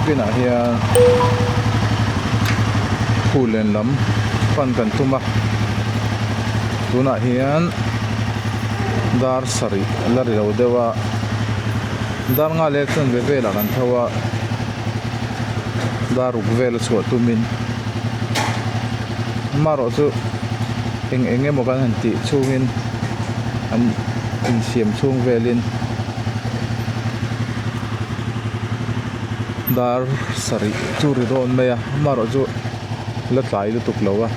Nakinah hian phul len lam pan kan tum a tunah hian dar sarih a la ri lo deuh a dar nga leh chuan ve velah kan tho a dar ruk vel a chhuah tumin amaherawh chu eng eng emaw kan han tih chhungin an insiam chhung velin. Dar sarih chu ri dawn mai a amaherawh chu la tlai lutuk lo a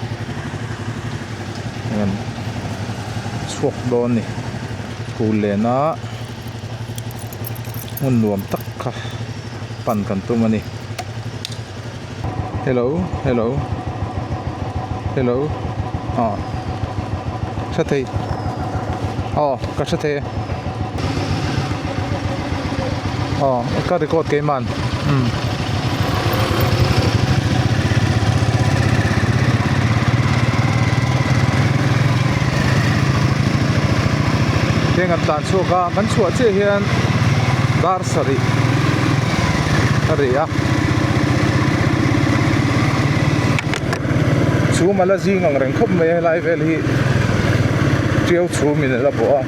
rawn chhuak dawn a ni phul len a hmun nuam tak kha pan kan tum a ni hello hello hello aw hre thei aw ka hre thei e aw ka record keimah umm. Heng an tlan chhuak a kan chhuah chiah hian dar sarih a ri a chhum a la zing ang reng khawp mai a helai vel hi tiau chhum in a la bawh a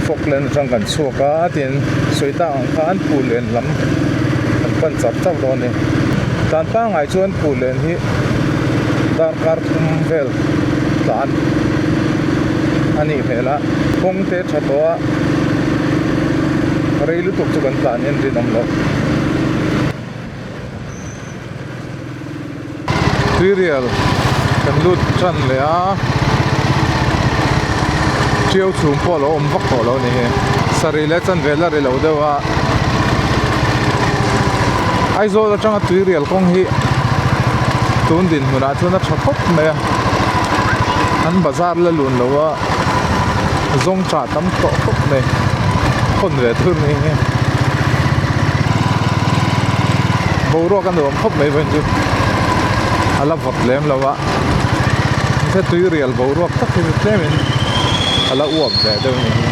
Falkland atang kan chhuak a tin sawi tak ang khan phul len lam kan pan char char dawn a ni tlan pangngai chuan phul len hi darkar thum vel tlan a nih hmel a kawng te tha tawh a rei lutuk chu kan tlan en rinawm loh. Tuirial kan lut tan leh a tiau chhum pawh a lo awm vak tawh lo a ni hi sarih leh chanve la ri lo deuh a Aizawl atanga tuirial kawng hi tun dinhmunah chuan a tha khawp mai a an bazar la lun lo a zawng tah tam tawh khawp mai hawn ve thur ni hi boruak a nuam khawp mai vawiin chu a la vawt lem lo a heta tuirial boruak tak hi chu tlemin a la uap ve deuh a ni hi.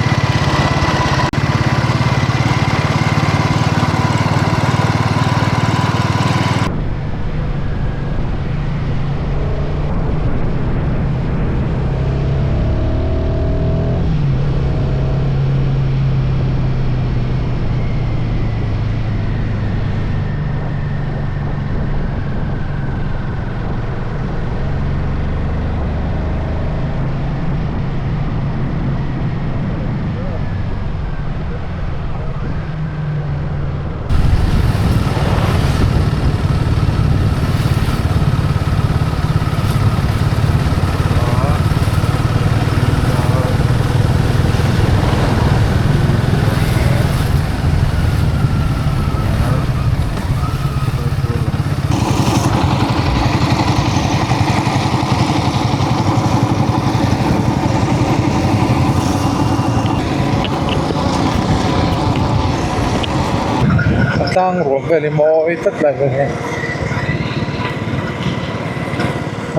A tlang ruam vel hi mawi tlat lai vel hi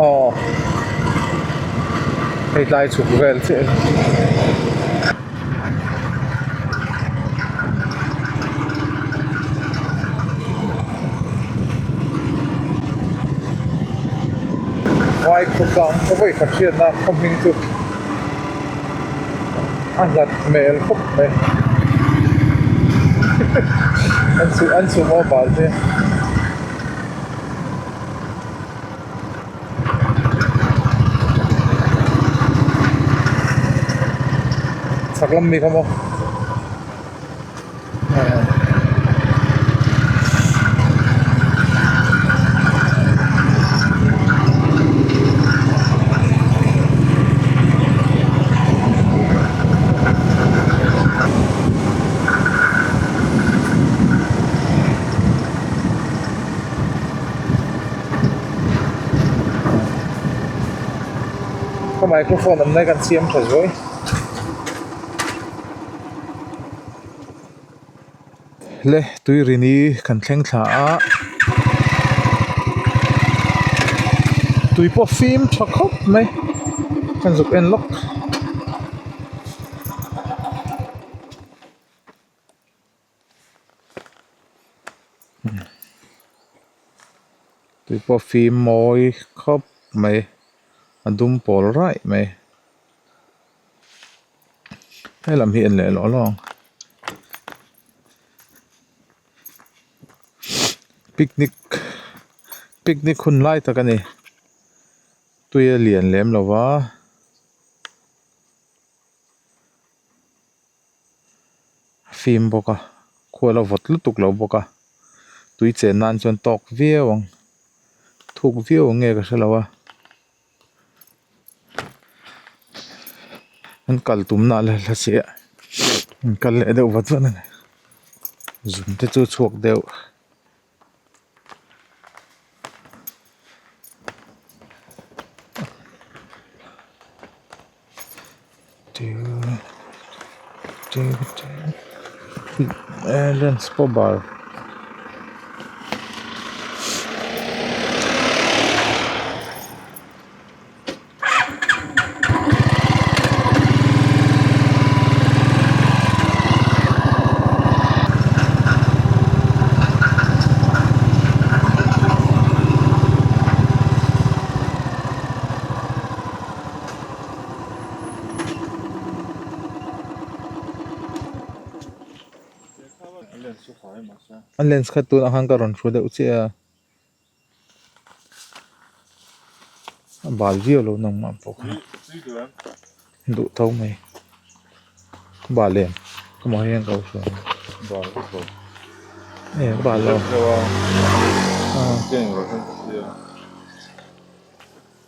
aw hei tlai chhuk vel chiah hi. Vai khawtlang ka vawi khat hriatna khaw hming chu a hlat hmel khawp mai an su an sumo bal te. Chhak lam mi kha maw. Ka microphone awm lai kan siam tha zuai. Le tuirini kan thleng thla a tui pawh fim tha khawp mai kan zuk en lawk. Tui pawh fim mawi khawp mai a dum pawl raih mai helam hi en leh lawh lawk ang picnic picnic hun lai tak a ni tui a lian lem lo va. A fim bawk a khual a vawt lutuk lo bawk a tui chen nan chuan tawk viau ang thuk viau ang nge ka hrelo a an kal tum na la hla si a an kal leh deuh vat vat a ni zun te chu a chhuak deuh. Lens pawh bar A lens kha tunah khan ka rawn hru deuh chiah a. A bal viau lo nangmah pawh kha duh tho mai bal em amah hian ka lo hria e bal lo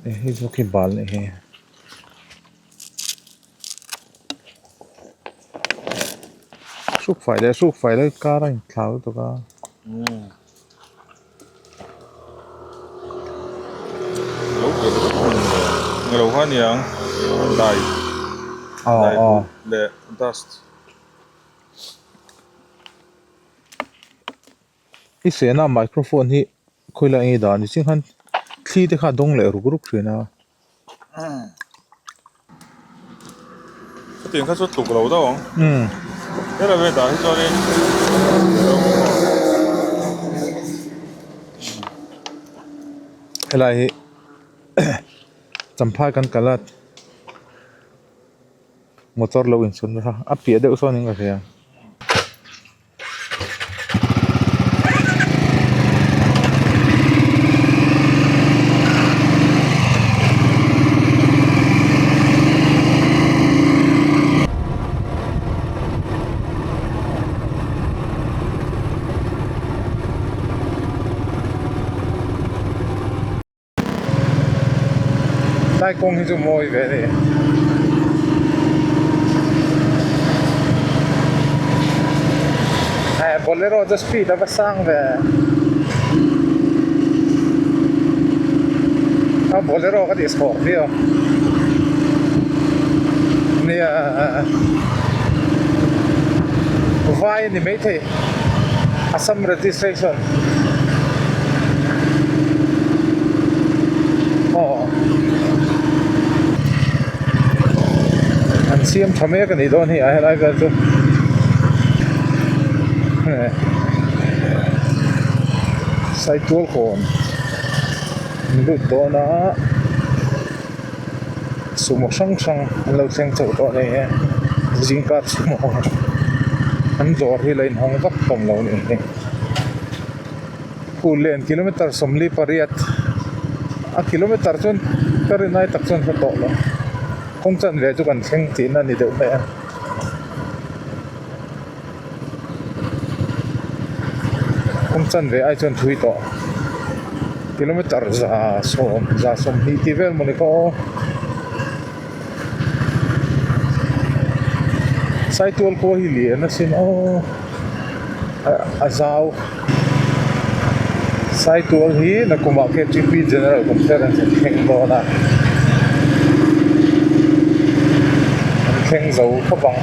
e hei zawk hi bal anih hi. Hruk fai leh hruk fai lai kar a inthlau lutuk a. Lo ber vek lo kha aniang dai dai leh dust. I sehna microphone hi khawilai enge dah ni chiang khan thli te kha a dawng leh ruk ruk thin a. Hetiang kha chu tluk lo deuh ang. Helai vel dah hi chuanin Helai hi champhai kan kal a motor lo inchhun nasa a piah deuh sawn in ka hria. Tlai kawng hi chu mawi ve a ni. Eh bolero chu speed a va sang ve. A bolero ka tih chhawk viau. Nia vai a ni maithei Assam registration. Aw an siam tha mek a nih dawn hi a helai vel chu saitual kawn an lut dawn a sumo hrang hrang an lo thleng chauh tawh a ni e zingkar sumo an dawr hi la inhawng vak hlawm lo a ni hi. Phullen kilometer 48 a kilometer chuan ka rin ai tak chuan hla tawh lo kawng chanve chu kan thleng tihna a ni deuh mai a kawng chanve ai chuan thui tawh kilometer 100 120 tih vel mawni kha aw Saitual khua hi lian asin aw a zau Saitual hi nakumah K_T_P General Conference an thleng dawn a an thleng zo khawp ang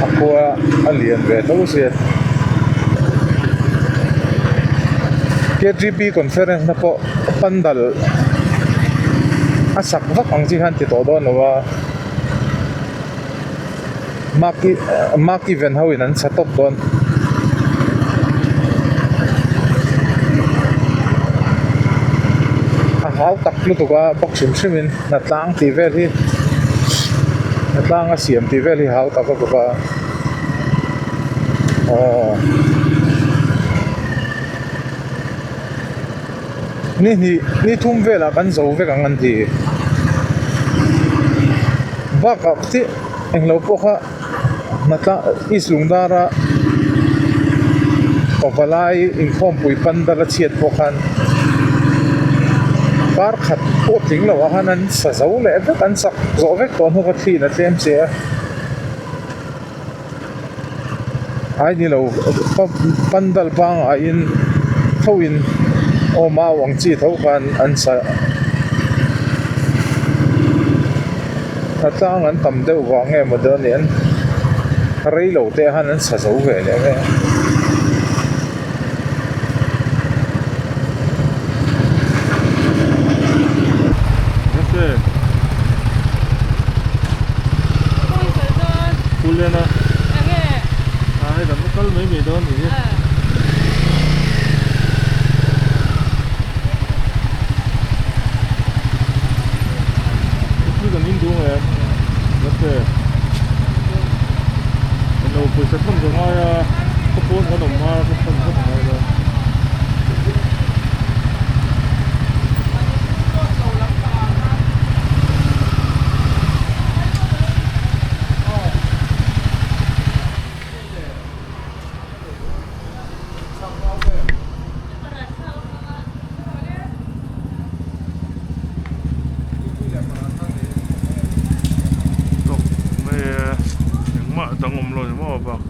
a khua a lian ve tho sia K_T_P Conference na pawh pandal a sak vak ang chi khan ti tawh dawn lo a. Maki Maki ven ho in an sa tawp dawn. A hau tak lutuk a bawk hrim hrim in hnatlang tih vel hi hnatlang a siam tih vel hi hau tak lutuk a aw ni hnih ni thum velah kan zo vek ang an ti bakah chiah englo pawh kha hnatlang east lungdara pavalai inkhawmpui pandal a chhiat pawh khan kar khat pawh tling loh ah khan an sa zo leh vek an sak zawh vek tawh hnu kha thliin a tlem che a ai ni lo pandal pangaiin tho in aw mau ang chi tho khan an sa. Hnatlang an tam deuh vang nge maw dawn ni an rei lo te ah khan an sa zo ve leh mai a. Thil kan in duh em nate eng lo pawisa thawn ka ngai a khawpawn kan awm hma ka thawn vek a ngai dawn. Tawk mai e engmah dang awm lo ni maw bak.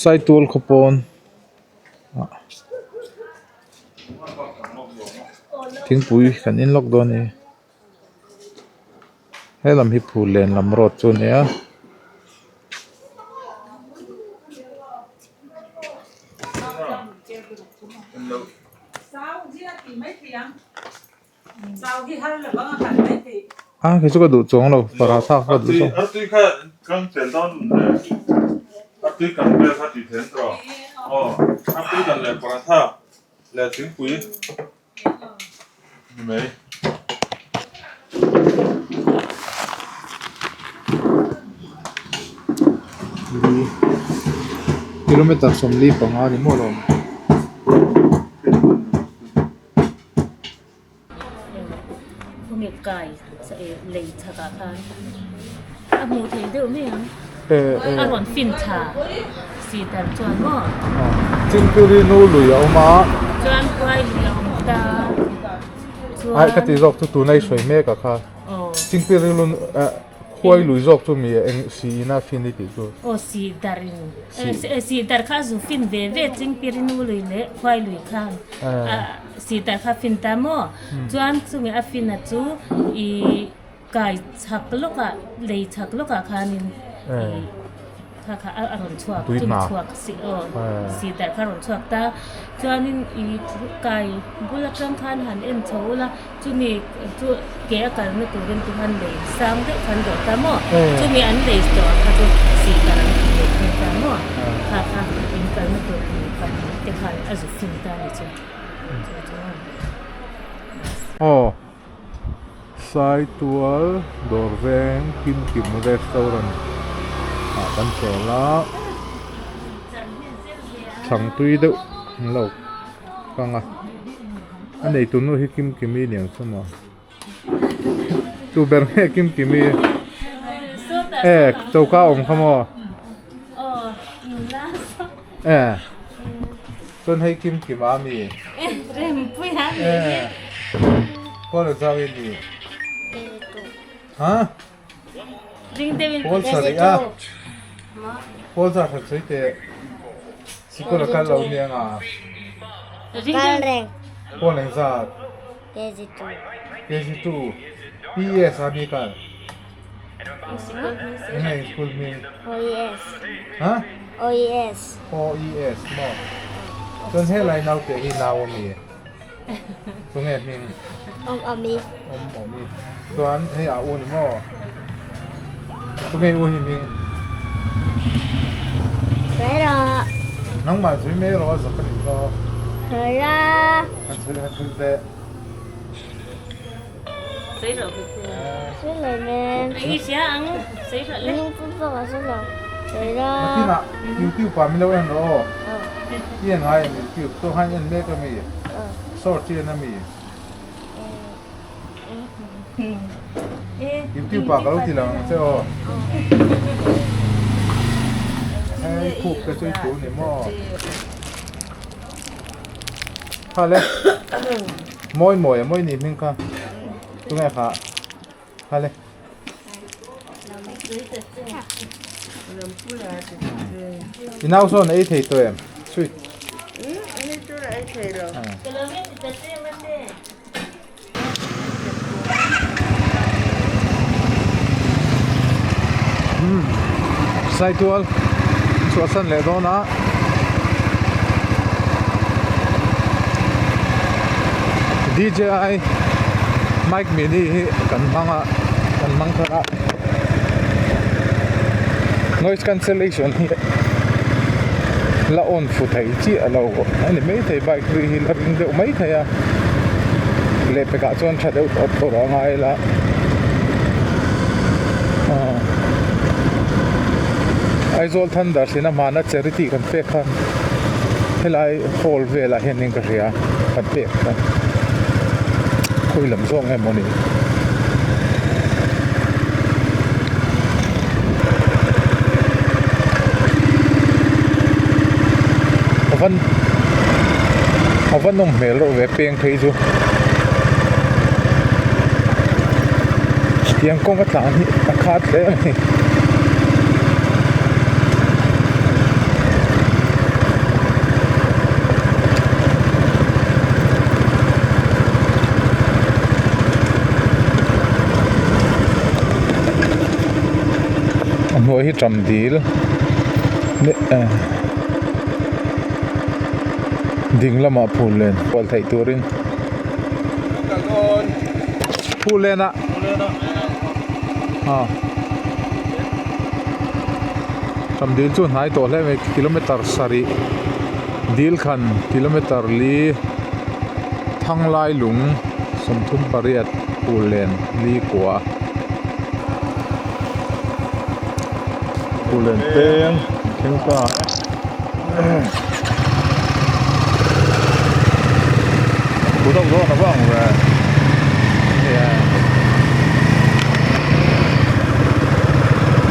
Saitual khawpawn. Thingpui kan in lawk dawn a ni he lam hi phul len lam road chu a ni a. A kei chu ka duh chuang lo paratha ka duh zawk. Kilometer 45 ni maw lo. Khawnge kai lei chhakah khan a hmuh theih deuh mai ang a rawn fin thla si dar chuan maw Chingpiri nu lui a awm a chuan khuai lui a awm ta chuan ai ka ti zawk chu tuna i sawi mek a kha Chingpiri lu khuai lui zawk chu mi eng si ina fin i tih chu aw si dar in si dar kha a zu fin ve ve Chingpiri nu lui leh khuai lui khan Sitar kha fin ta maw? Chuan chumi a fina chu i kai chhak lawkah lei chhak lawkah khanin i kha kha a rawn chhuak chumi chhuak si aw sitar kha a rawn chhuak ta. Chuanin i kai bul atang khan han en chho ula chumi chu ke a kalna turin tu han lei sang deuh khan dawh ta maw? Chumi an lei tawh kha chu sitar an ti leh thung ta maw? Kha kha in kalna tur lui pahnih te khan a zu fin ta ni chu. Aw Saitual dawr veng Kim Kim restaurant ah kan chawl a chhang tui deuh an lo kang a a neitu nu hi Kim Kimi niang chu maw tu ber nge Kim Kimi e choka awm kha maw e. Chuan hei kim kim a mi. Rempui a mi. Pawl a zau in ni. Ha? Pawl sarih a. Pawl zah khat sawi teh. Sikul a kal lo nia nga. Kal reng. Pawl eng zat? KG2. KG2. PES a mi kal. Eng nge school hming? OES. Ha? OES. OES maw? Chuan helai naute hi nau a mi? Tunge hming? Awm awmi. Awm awmi. Chuan hei a u ni maw? Tunge u hi hming? Sawi rawh. Nangmah sawi mai rawh a zak a nih kha. Sawi rawh. Han sawi han sawi teh. Sawi rawh ku ku. Sawi lo men. I hria ang sawi rawh le. Hming pum pawh ka sawi lo. Sawi rawh. Nakinah YouTube ah min lo en rawh aw. I en ngai em YouTube chu han en mek a mi? Short hi en a mi? YouTube ah ka lo ti lang ang che aw. Hei khup te chu i tul ni maw? Kha le mawi mawi a mawi ni hming kha tunge kha kha le. I nau sawn a ei thei tawh em? Sweet. Saitual chhuahsan leh dawn a. DJI mic mini hi kan hmang a kan hmang thar a noise cancellation hi la on fu thei chiah lo a ni maithei bike ri hi la ring deuh maithei a lehpekah chuan tha deuh tawp tawh a ngai la Aizawl Thunder sin a hmana charity kan pek kha helai hall velah hianin ka hria kan pek kha khawi lam zawk nge mawni. A va nawm hmel reuh ve peng phei chu tiang kawng a tlan hi a khat hle a ni. A hnuai hi ṭam dil ding lamah phul len kual theih turin phul len ah ṭam dil chu hnai tawh hle mai kilometer sarih dil khan kilometer li thanglai lung 38 phul len li kua. Phul len peng thleng ta Ku deuh dawn a vang ve nia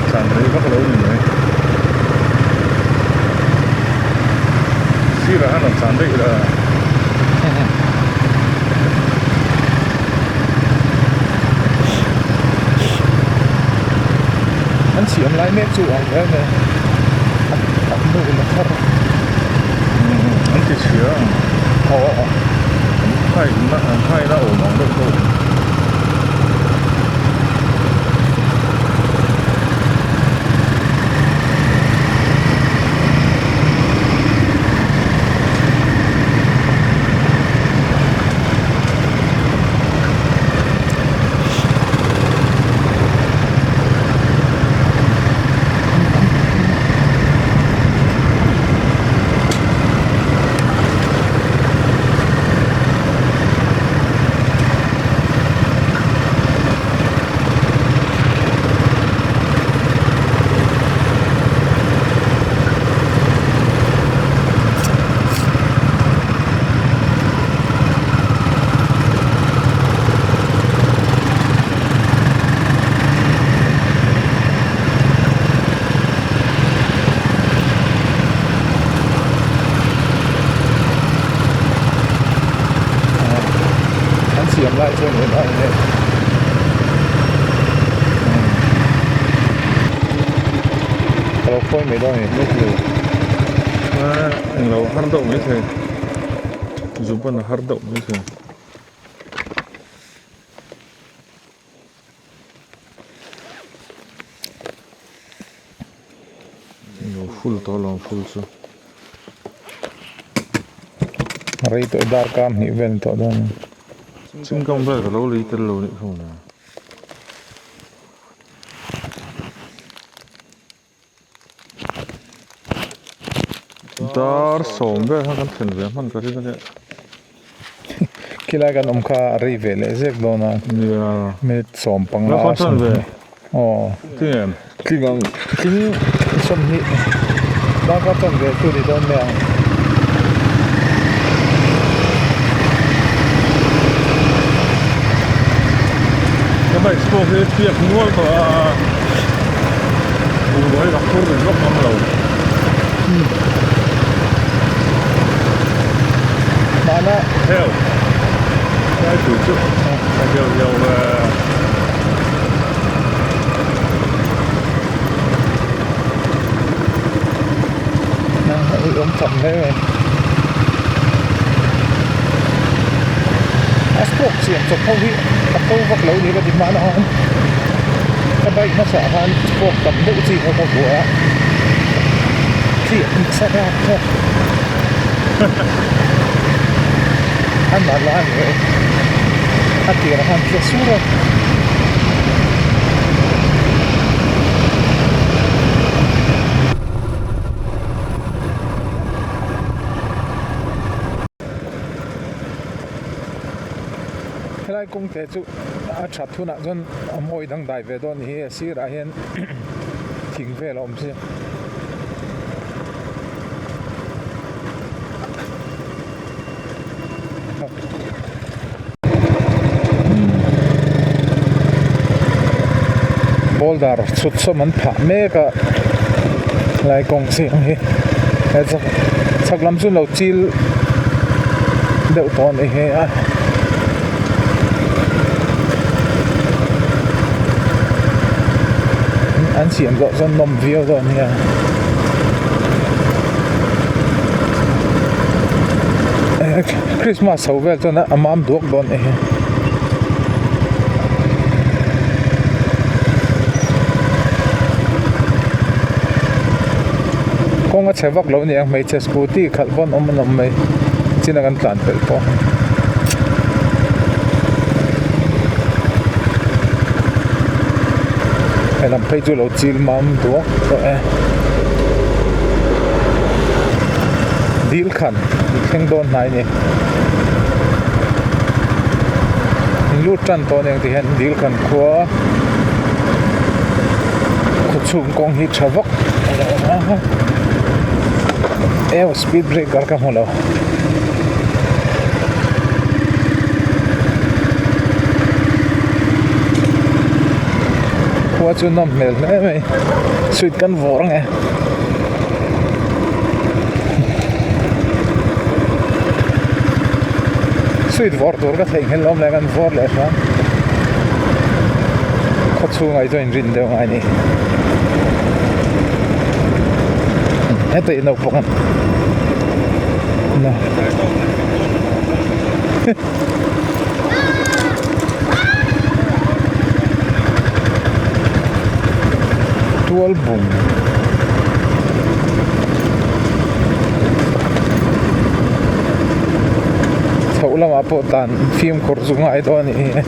tlan rei vak lo ni mai sirah hian rawn tlan daih la. An siam lai mek chu ang hle mai a hnu in a thar an ti chhia ang aw aw an khai na an khai na awm ang deuh tawh. An siam lai chuan eng a eng e ka lo khawi mai dawn a ni. Eng lo har deuh mai thei. Zuban a har deuh mai thei. Lo full tawh alawm full chu. Rei tawh darkar hnih vel ni tawh dawn a ni. Chingkam vel ka lo lei tel lo nih kha mawle. Dar sawm vel kha kan thlen ve hman ka ring a nia. Khilai kan awm kha a rei ve leh zek dawn a. Nia. Minute 15 a sawmhnih. Aw. Tling em? Tling ang. Tling 20. Darkar chanve chu ni dawn mai ang. Ka bike pawh hi piak nual tawh a bungrua hi ka phur ve vak ngam lo. Mahna Heo lai tui chu a heo heo ve. Ui awm cham hle mai. A spoke siam chawp ho hi a to vak lo ni ka ti hman a ka bike hmasa ah khan spoke tam deuh chi kha ka vuah a khi nasa rap kha a nalh a ni e a tirah khan thla sur a. Helai kawng te chu a that hunah chuan a mawi dangdai ve dawn hi a sirah hian thing vel a awm si. Boulder chhut sawm an phah mek a helai kawng chiang hi he chak chhak lam chu lo chil deuh tawh a ni hi a. An siam zawh chuan nawm viau dawn nia. Christmas ho vel chuan a mam duak dawn e. Kawng a chhe vak lo aniang hmeichhe scooty khalh pawn awm an awm mai chin a kan tlan pelh pawh. Helam phei chu lo chil mam duak tawh e. Dil khan thleng dawn hnai a ni. Lut tan tawh aniang ti hian dil khan khua khaw chhung kawng hi tha vak a lo awm a ew speed breaker ka hmu lo. Khua chu nawm hmel hle mai sweet kan vawr ang e. Sweet vawr tur ka theih nghelh awm leh kan vawr leh hram khaw chhungah hi chuan inrin deuh ngai a ni heta in naupang na Tual bung chhoh lamah pawh tlan fimkhur chu ngai dawn a nih hi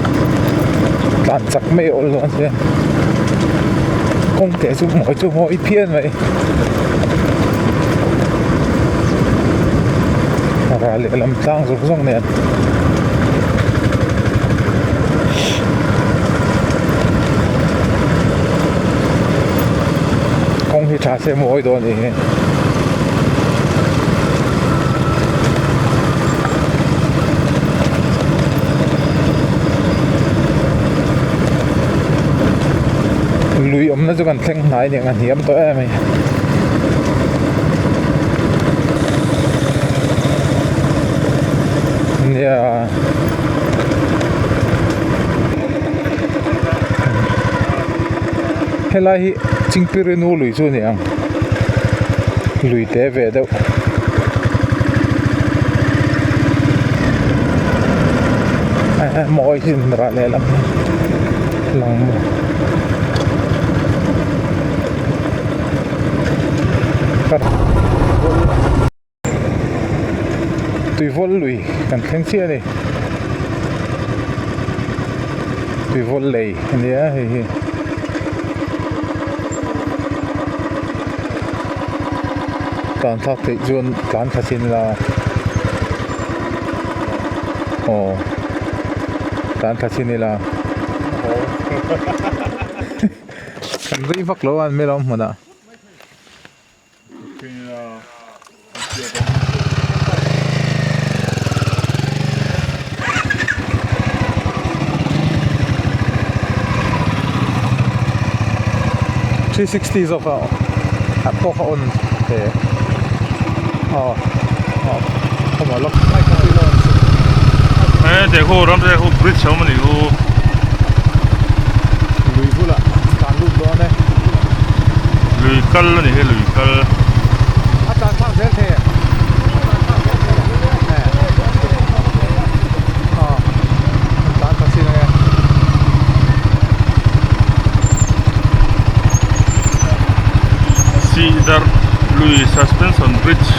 tlan chak mai awl dawn sia kawng te chu mawi chu mawi phian mai ral lehlam tlang zawng zawng nen. Kawng hi tha se mawi dawn a ni hi. Lui awmna chu kan thleng hnai aniang a hniam tawh em a ni. Nia. Helai hi Chingpirinu lui chu a ni ang lui te ve deuh mawi hi rah leh lam hi lang maw. Tuivawl lui kan thleng chiah a ni. Tuivawl lei a nia hei hi. Tlan thlak theih chuan tlan thla chin ila aw tlan thla chin ila kan rei vak lo a an hmel a awm hmunah. 360 zawk a a pawh kha on hle aw aw khawmah lawk he te khu ram te khu bridge a awm a nih khu lui bulah tlan lut dawn e lui kal a ni hi lui kal a tlan thlak zel thei em aw an tlan tha chin ange Sihdar lui suspension bridge.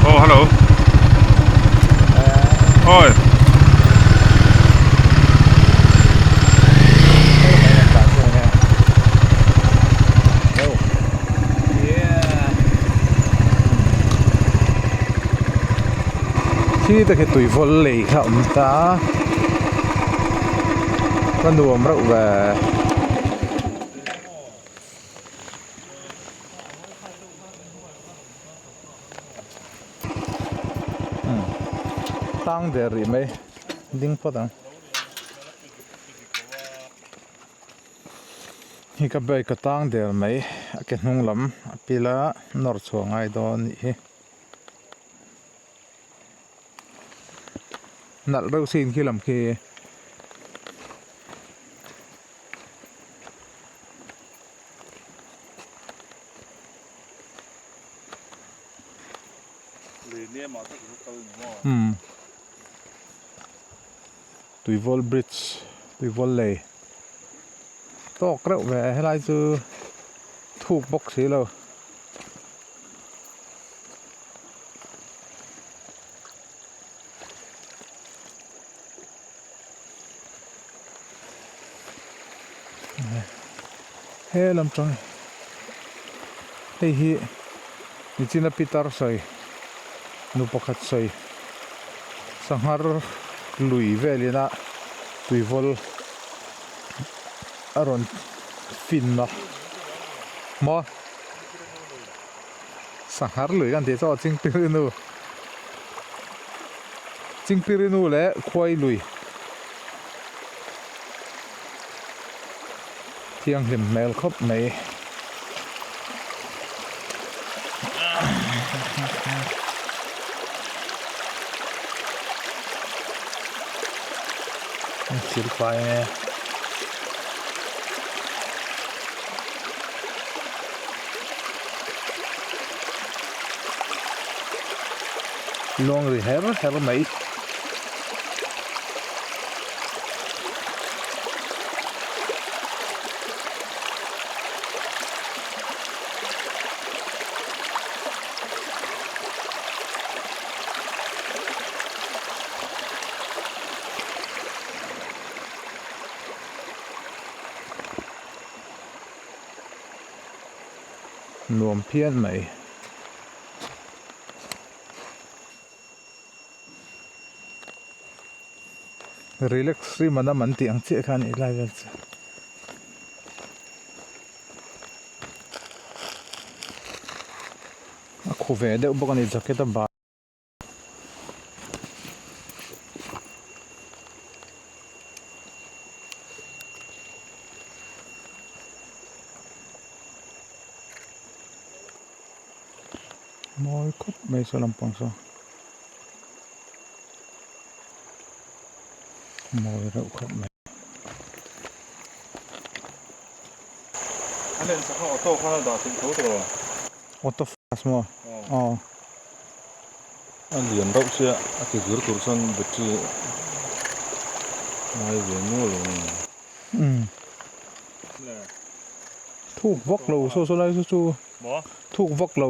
Oh hello. Oi. Khi te khi tui vawl lei kha a awm ta a ka nuam reuh ve. Tang der rih mai ding phawt ang. Hi ka bike a tang der mai a ke hnung lam a pil a nawr chhuah ngai dawn a nih hi. Nalh reuh sin khi lam khi. Umm Tuivawl bridge Tuivawl lei tawk reuh ve helai chu thuk bawk si lo. He lam tang hei hi nichina pitar sawi nu pakhat sawi sanghar lui velin a tuivawl a rawn fin a maw sanghar lui kan tih chu aw chingpirinu chingpirinu leh khuai lui. Thianghlim hmel khawp mai. Thil fai nge. Luang ri her her mai. Nuam phian mai. Relax ri man a man tih ang chiah kha a nih lai vel chu. A khu ve deuh bawk a ni jacket a bah. Mawi khawp mai saw lampang saw mawi reuh khawp mai. A len sakha auto khan a dah theih tho tawh lo. Auto. Maw? Aw. A lian rauh sia a ti vir tur chuan battery ngai ve nual lo a ni. Umm. Thuk vak lo saw saw lai chu chu. Maw? Thuk vak lo.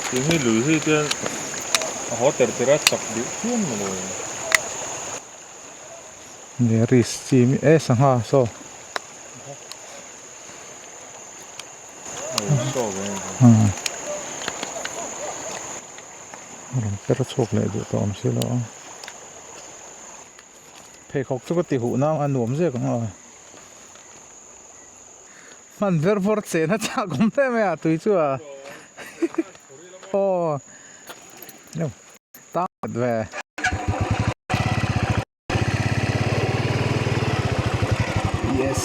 Tih hi lui hi chuan a haw ter ter a chak duh phian maw? Nia risk chi mi e sangha saw. Rawn per chhuak leh duh tawh awm si lo a. Pheikhawk chu ka ti huh nang a nuam zek ang a. Hman ver vawr chen a chak awm hle mai a tui chu a. Aw. Tang ve. Yes.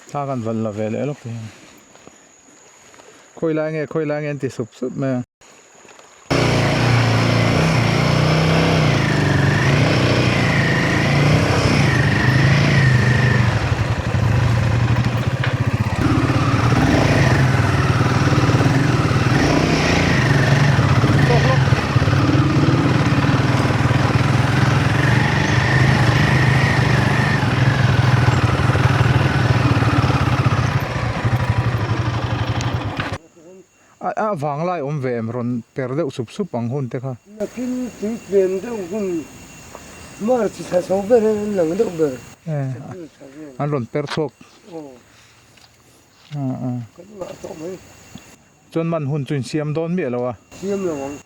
Thla kan valh la ve leh lawk te hian khawi lai nge khawi lai nge an ti sup sup mai a. A vang lai awm ve em rawn per deuh sup sup ang hun te kha. Nakin tui tlem deuh hun March thla chho ber hian an lang deuh ber. An rawn per chhuak. Kan ngah tawh mai. Chuan man hun chu insiam dawn miah lo a. Siam lo ang.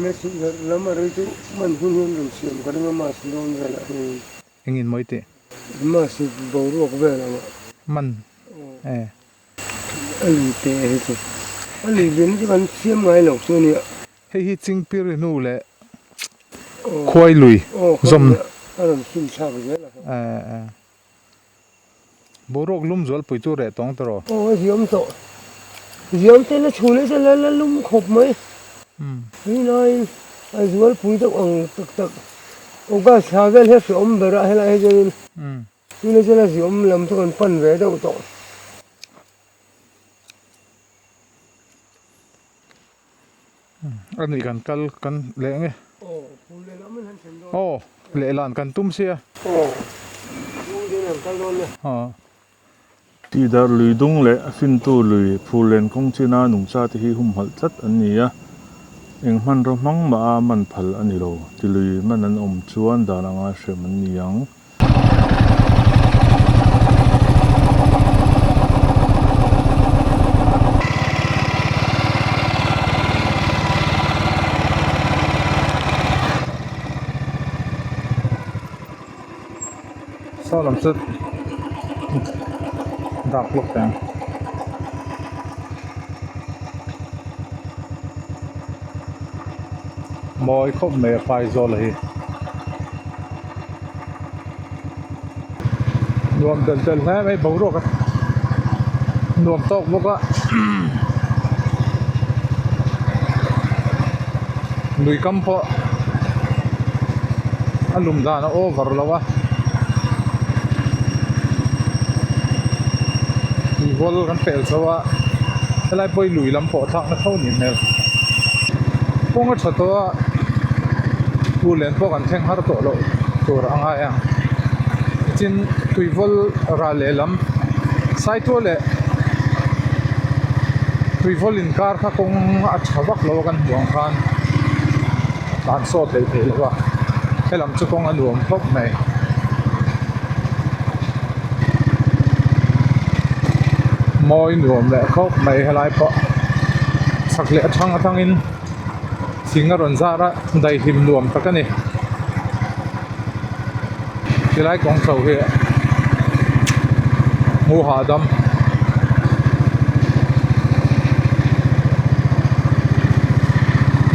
Msi lam a rei chu man hun hian rawn siam ka ring a mas dawn velah hian. Engin mawi tih? Mas boruak vel ang a. Man e. A lui te hi chu a lui lian chu kan siam ngai lo chu a nia. Hei hi Chingpiri hnu leh Khuai lui zawm. A rawn fin thlak zel a. Boruak lum zualpui chu reh tawng tawh rawh. Aw a ziam tawh. Ziam te la chhun e la la lum khawp mai. Tuilaiin a zualpui deuh ang tak tak. August thla vel hi a hreawm ber a helai hi chuanin tuna chuan a ziam lam chu kan pan ve deuh tawh. A nih kan kal kan leh nge. Aw lehlan kan tum sia. Tidar lui dung leh a fintu lui phurlen kawng china nungcha te hi humhalh tlat an ni a, eng hmanraw hmang mah a man phal a ni lo. Ti lui man an awm chuan dan anga hrem an ni ang. Saw lam chu dak lawk teh ang. Mawi khawp mai a phai zawl hi. Nuam tel tel hle mai boruak a nuam tawk bawk a lui kam pawh a lum dan a over lo a tuivawl kan pel chho a helai pawh hi lui lam pawh thlak na tho a nih hmel kawng a tha tawh a phul len pawh kan thleng har tawh loh tur a ngai ang tichin tuivawl ral lehlam saitual leh tuivawl inkar kha kawng a tha vak lo a kan hmuh ang khan tlan sawt leh theih loh a helam chu kawng a nuam khawp mai. Mawi nuam leh khawp mai helai pawh chak leh athang atangin thing a rawn zar a daihlim nuam tak a ni tilai kawng chho hi hmuh hahdam.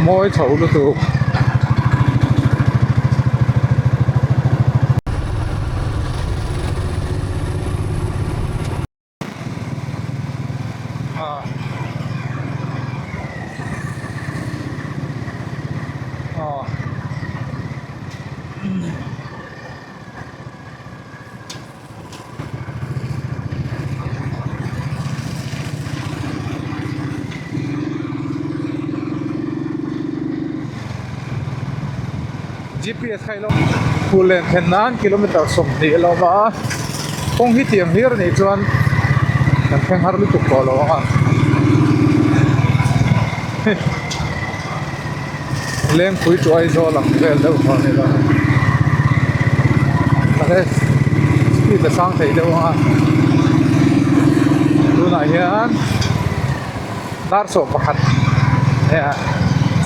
Mawi chho lutuk. Gps kha ilo Phullen thlen nan kilometer 20 a lo awm a kawng hi tiang hlir anih chuan kan thleng har lutuk tawh lo ang a Lengpui chu Aizawl ang vel deuh kha a ni lo mahse speed a sang thei deuh ang a tunah hian dar 11 nia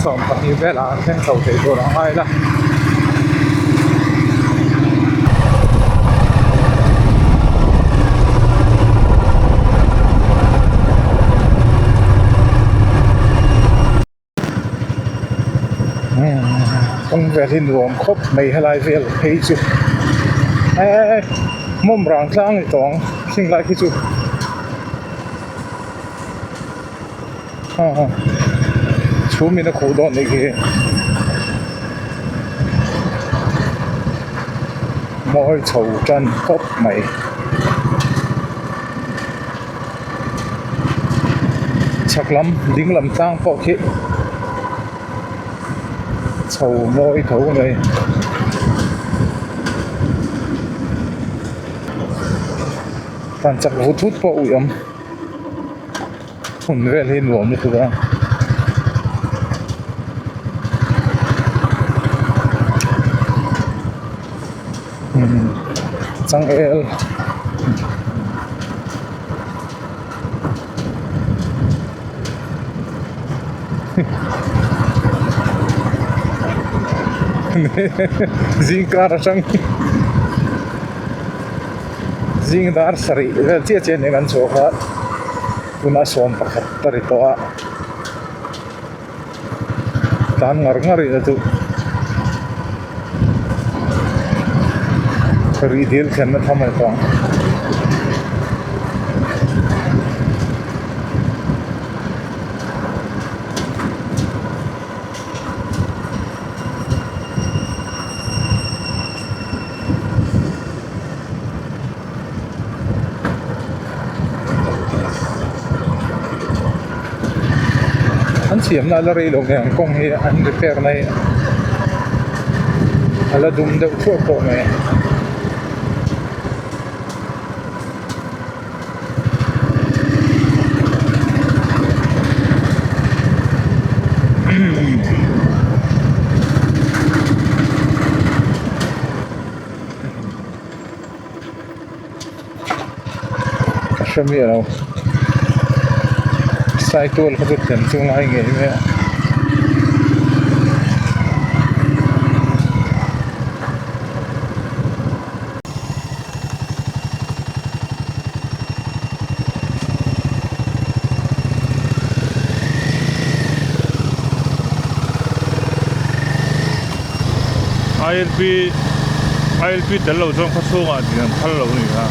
12 velah an thleng chho thei tur ang a ila. Kawng vel hi nuam khawp mai helai vel phei chu eee hmawm rang tlang ni tawng hring lai khi chu aw chhum in a khuh dawn nih khi mawi chho tan khawp mai. Chhak lam ding lam tlang pawh khi chho mawi tho mai. Tan chak vut vut pawh a awm hmun vel hi nuam lutuk a. Changel zing kar atang zing dar sarih vel chiah chiah nen an chhuak a tunah 11 ta ri tawh a tan ngar ngar ila chu rih dil thlenna tham a ni tawh ang. An siamna a la rei lo ve ang kawng hi an repair na hi a la dum deuh thuah pawh mai a. Ka hre miah lo cycle kha chu thlen chu ngai ngei mai a. ILP ILP tel lo chuan khaw chhungah din an phal lo a ni a.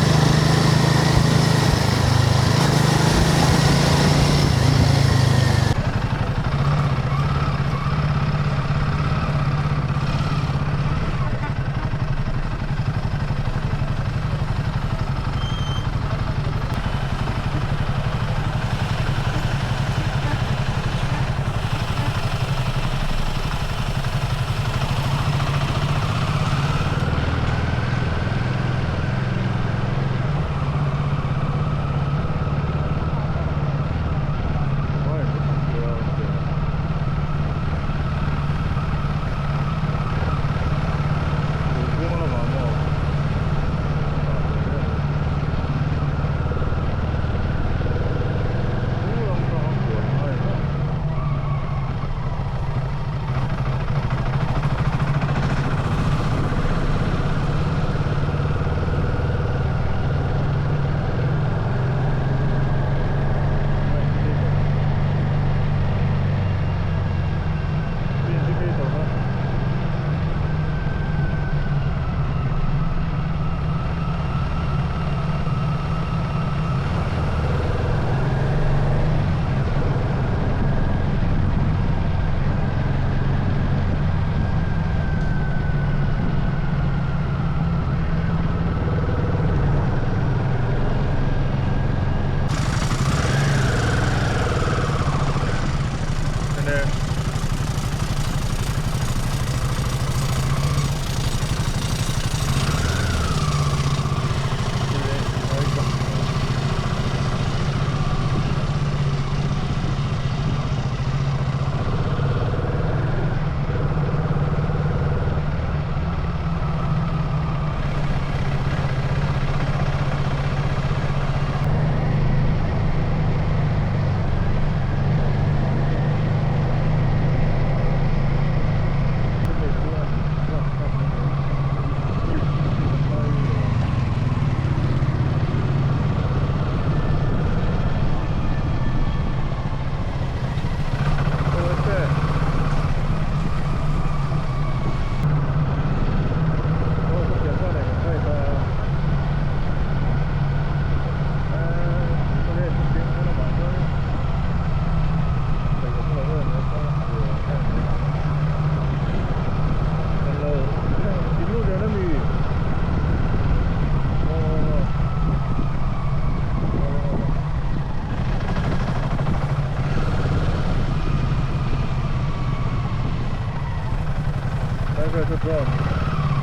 Lai vel chu drone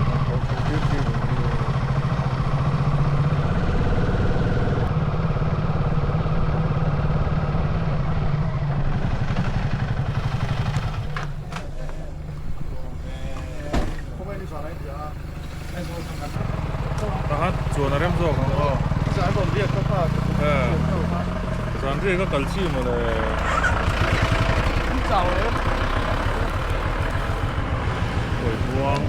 rawn thlawh chhoh tir chi ni hi. Tahan chuan a rem zawk ang aw. Zan riak a kal chi mawle. Kawibuang.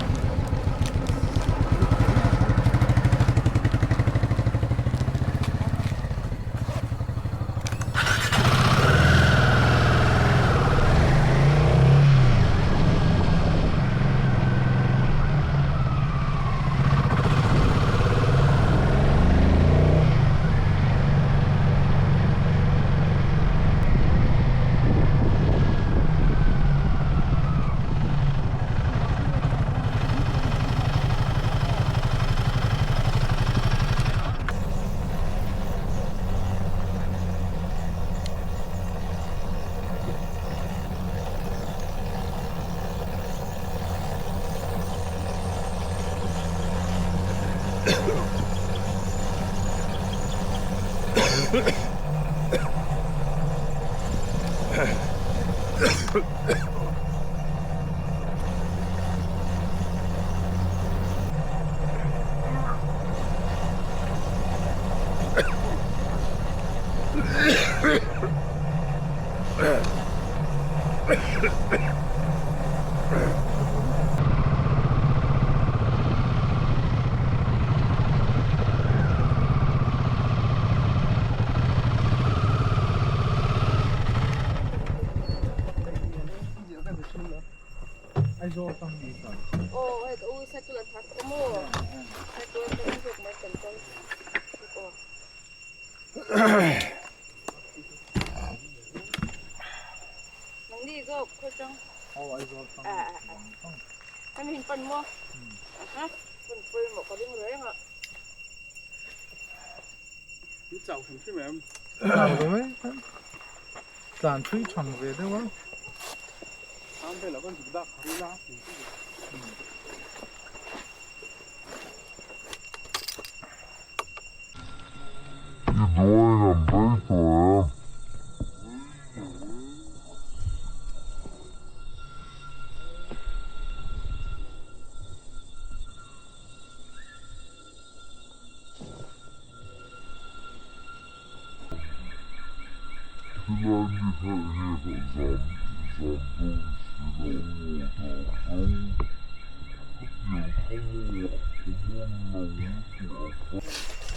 Tlan thui thang ve deuh a.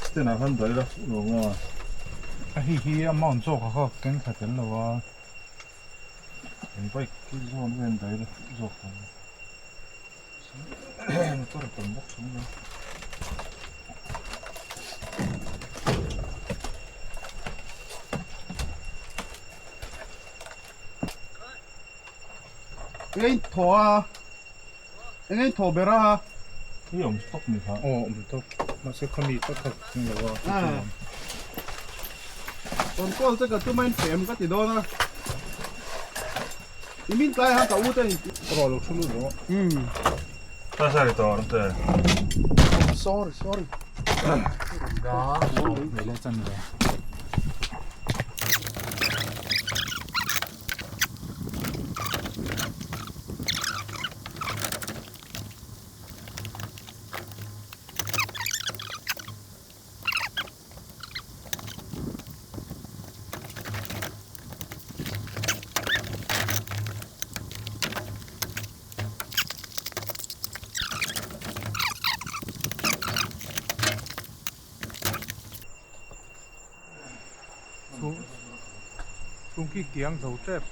Stenah khan dai la fuh lo maw? A hei hi a mount zawk a kha keng thla tel lo a, eng bike hi zawn vel dai la fuh zawk ang. Motor a tam bawk chung mai. Engin thaw a engin thaw ber a hi awm tawk ni kha aw awm tawk mahse khami tak kha eng lo a rawn call che ka tum a in fem ka ti dawn a I min tlai a ka u te in rawh lo thu lut rawh ta sa ri tawh te sorry sorry da mele chan ve Chhung khi kiang zo tep.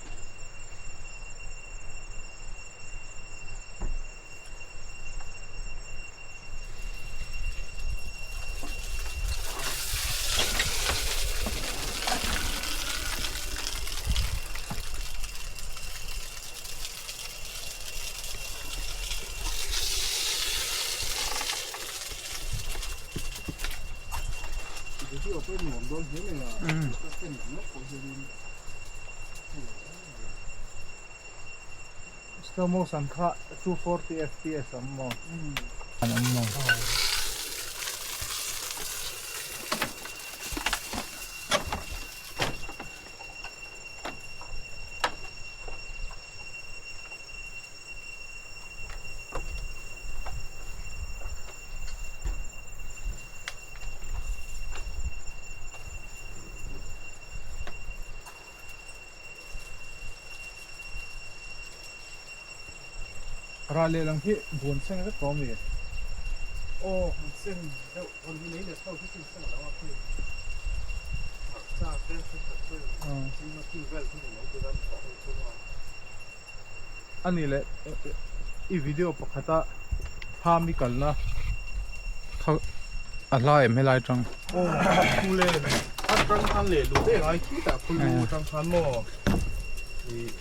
Slow motion kha 240 fps awm maw? An awm maw? Ral leh lang hi buan seng vek tawh ami? Aw han seng deuh rawn hi lei leh ho hi chu seng lo a khi hmarcha te thenkhat chu ching a khi vel chu ni mai tur an thawh ho chu a. Ani leh i video pakhata thlam i kalna kha a hla em helai tang. Aw phule atang khan leh luh daih ngai khitah phul lu atang khan maw ih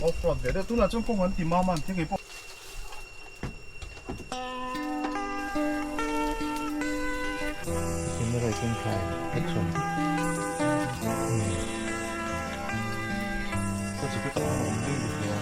off road ve deuh tunah chuan kawng an ti mam a an ti ngei pawh. Camera ken khai action. Ka jacket ah khan a awm daih lutuk a.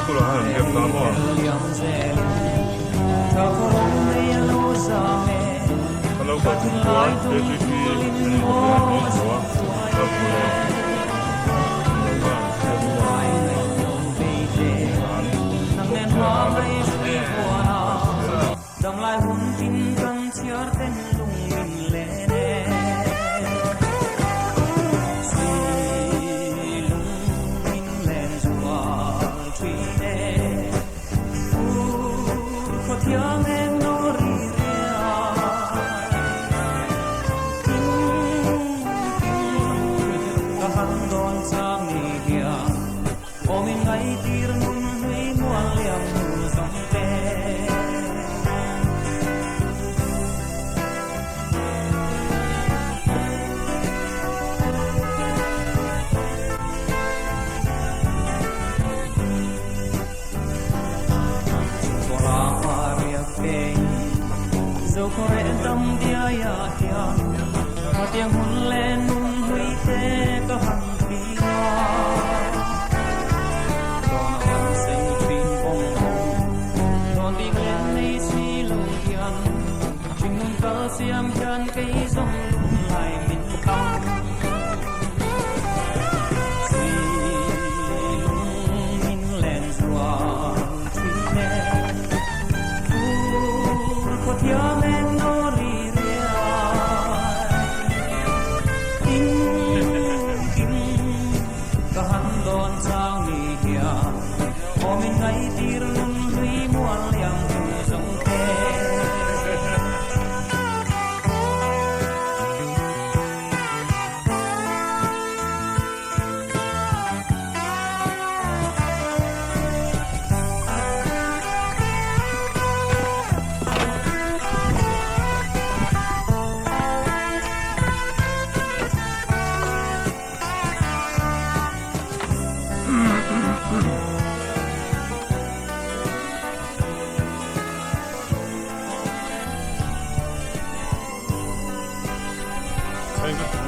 School ah khan an biak ta maw? Ka lo kal tum chuan KTP an inhmu an in hmu a, ka hmu leh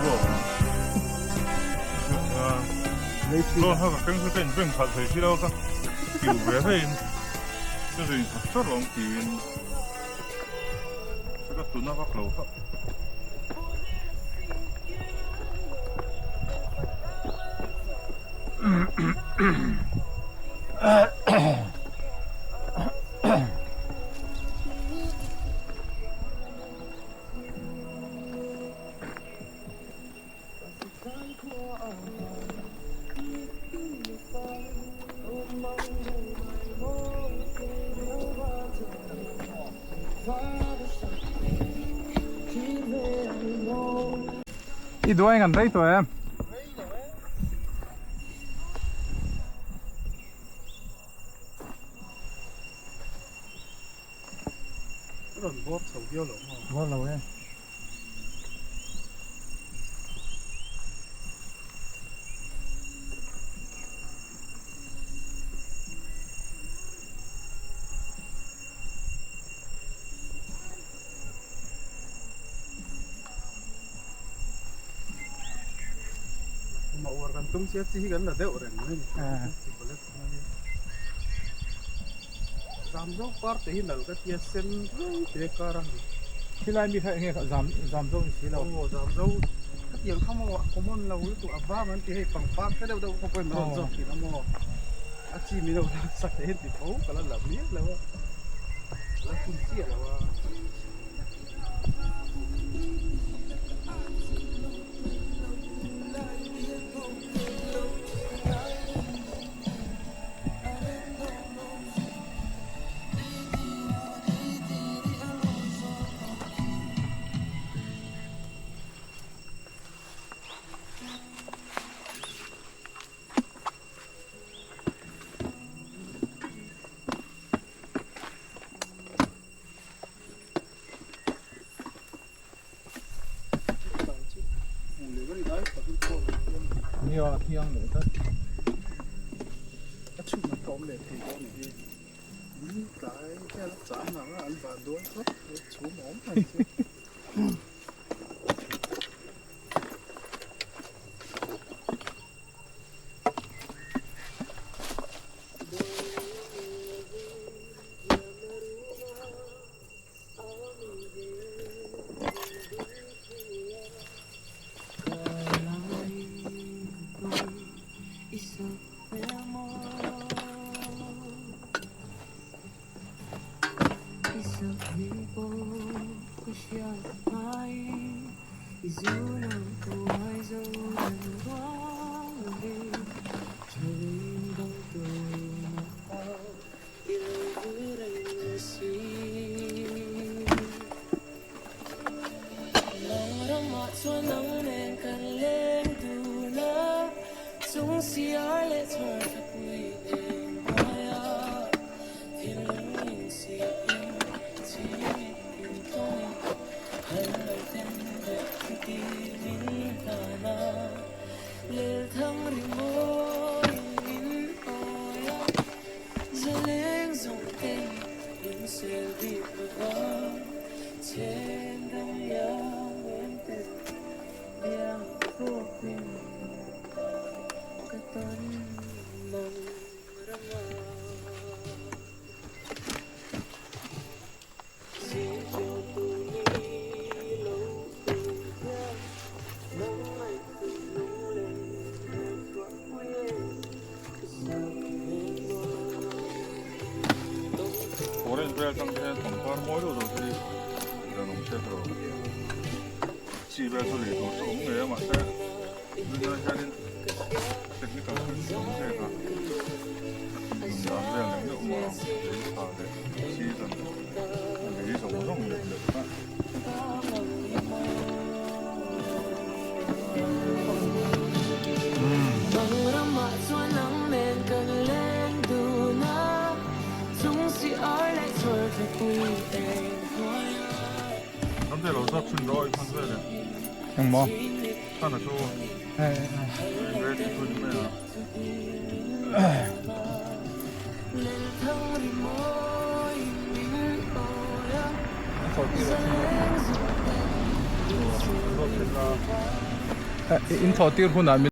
ruak ang. Loan kha ka keng chu ka inbeng khalh thei si lo ka kiu ve veiin ka zui khat chawt lo ang tiin ka tuna vak lo kha. I duai ngan rei tawh em? Rawn bawr chho viau lo maw? Bawr lo e. Kuma uar kan tum sia chi hi kan la deuh reng mai ni. Chi bullet mai. Zam zo par te hi nal ka tia sen ruai te kar a ni. Khilai mi kha enge kha zam zam zo ni si lo. Aw zam zo ka tiang kha maw a common lo lutuk a vang an ti hei pangpar te deuh deuh kha pawhin min rawn zawk thin a maw a chi min lo lak sak te hian ti tho ka la la miah lo a ka la hun chiah lo a. Nia a thiang leh tlat. A chhunah ka awm leh thei dawn a ni. Min tlai hian a chang ang a, an van dawn tlat a chhum awm mai chu. Forest vel atang te hian pangpar mawi deuh deuh te hi dan awm se tawh chi vel chu lei tur chu awm ngei a mahse tunah hianin technical thil chi awm zek a nun dan vel leh deuh maw lei tha leh season lei zawng zawng leh leh a. Ramte lo zawk chhun rawh i hman vel e. Engmaw? Chhana chu ve ti chu ni mai a. A chawlh tir a chhun rawh. Zawk chhun la. In thawh tir hunah min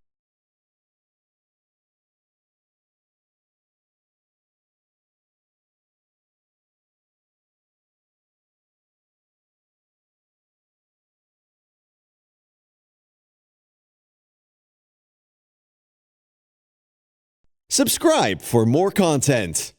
Subscribe for more content.